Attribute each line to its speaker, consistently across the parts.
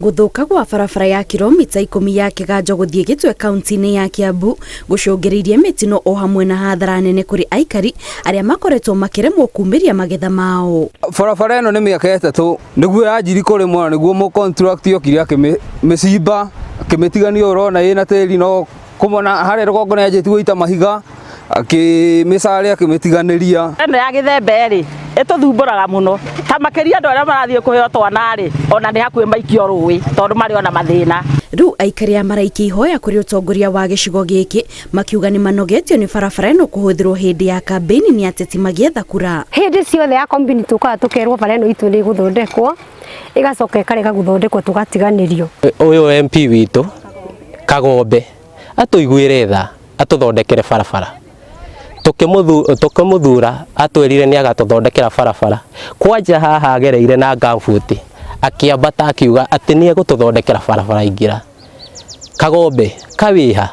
Speaker 1: Gũthũka gwa barabara ya kiromita 10 ya Kĩganjo gũthiĩ Gĩtwe kaunti-inĩ ya Kiambu gũcũngĩrĩirie mĩtino o hamwe na hathara nene kũrĩ aikari arĩa makoretwo makĩremwo kumĩria magetha mao.
Speaker 2: Barabara ĩno nĩ mĩaka 3 nĩguo yanjiri kũrĩmwo na nĩguo mũ contract okire akĩmĩcimba akĩmĩtigania ũrona ĩna tĩri no kũmona harĩa rũgongo nĩ yanjĩtie gũita mahiga akĩmĩcarĩ akĩmĩtiganĩria.
Speaker 3: Ĩno ya Gĩthembe rĩ ĩtũthumbũraga mũno ta makĩria andũ arĩa marathiĩ kũheo twana rĩ ona nĩ hakuhĩ maikio rũĩ tondũ marĩ ona mathĩna.
Speaker 1: Rĩu aikari aya maraikia ihoya kũrĩ ũtongoria wa gĩcigo gĩkĩ makiuga nĩ manogetio nĩ barabara ĩno kũhũthĩrwo hĩndĩ ya kambĩini nĩ ateti magĩetha kura.
Speaker 4: Hĩndĩ ciothe ya kambĩini tũkaga tũkerwo bara ĩno itũ nĩ ĩgũthondekwo ĩgacoka ĩkarega gũthondekwo tũgatiganĩrio.
Speaker 5: Ũyũ MP witũ Kagombe atũiguĩre tha atũthondekere barabara tukĩmũthura atwĩrire nĩ agatũthondekera barabara kwanja haha agereire na ngambuti akĩambata akiuga atĩ nĩ egũtũthondekera barabara ingĩra Kagombe kawĩha.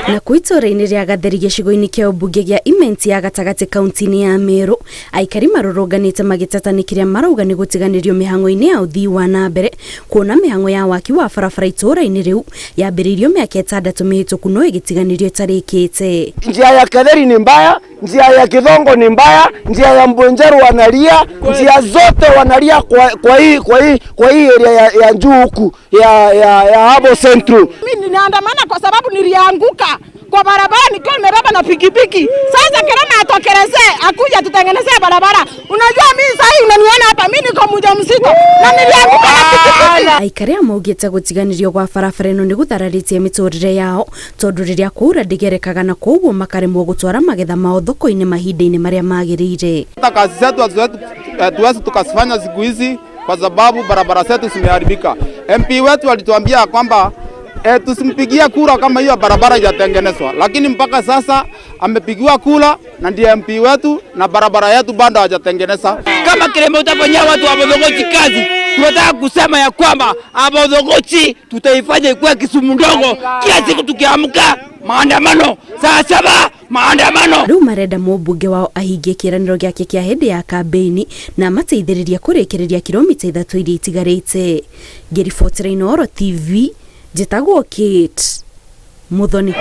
Speaker 1: Na kũu itũũra-inĩ rĩa Gatheri gĩcigo-inĩ kĩa ũmbunge gĩa Imenti ya gatagatĩ kaunti-inĩ ya Meru aikari marũrũnganĩte magĩteta nĩ kĩrĩa marauga nĩ gũtiganĩrio mĩhang'o-inĩ ya ũthii wa na mbere kuona mĩhang'o ya waki wa barabara itũũra-inĩ rĩu yambĩrĩirio mĩaka 6 mĩhĩtũku no ĩgĩtiganĩrio ĩtarĩkĩte.
Speaker 6: Njia ya Katheri ni mbaya, njia ya Kithongo ni mbaya, njia ya Mbwenjeru wanalia, njia zote wanalia kwa hii area ya juu huku ya Habo Central.
Speaker 3: Mimi ninaandamana kwa sababu nilianguka kwa barabara nikiwa nimebeba na pikipiki. Sasa Kerema atokelezee akuja tutengenezee barabara. Unajua mimi sasa unaniona hapa mimi niko mjamzito na nilianguka na pikipiki.
Speaker 1: Aikari a maugĩte gũtiganĩrio gwa barabara ĩno nĩ gũthararĩtie mĩtũrĩre yao tondũ rĩrĩa kwaura ndĩgerekaga na koguo makaremwo gũtwara magetha mao thoko-inĩ mahinda-inĩ marĩa magĩrĩire.
Speaker 7: Hata kazi zetu hatuwezi tukazifanya siku hizi kwa sababu barabara zetu zimeharibika. MP wetu alituambia kwamba tusimpigie kura kama hiyo barabara haijatengenezwa, lakini mpaka sasa amepigiwa kura na ndiye MP wetu na barabara yetu bado hajatengeneza.
Speaker 8: Kama Kerema utafanyia watu wa Abodhogochi kazi, tunataka kusema ya kwamba Abodhogochi tutaifanya ikuwe Kisumu ndogo. Kila siku tukiamka maandamano, saa 7 maandamano.
Speaker 1: Rĩu marenda mũmbunge wao ahingie kĩĩranĩro gĩake kĩa hĩndĩ ya kambĩini na amateithĩrĩrie kũrĩkĩrĩria kiromita 3 iria itigarĩte. Ngĩribotera Inooro TV, njĩtagwo Kate Muthoni.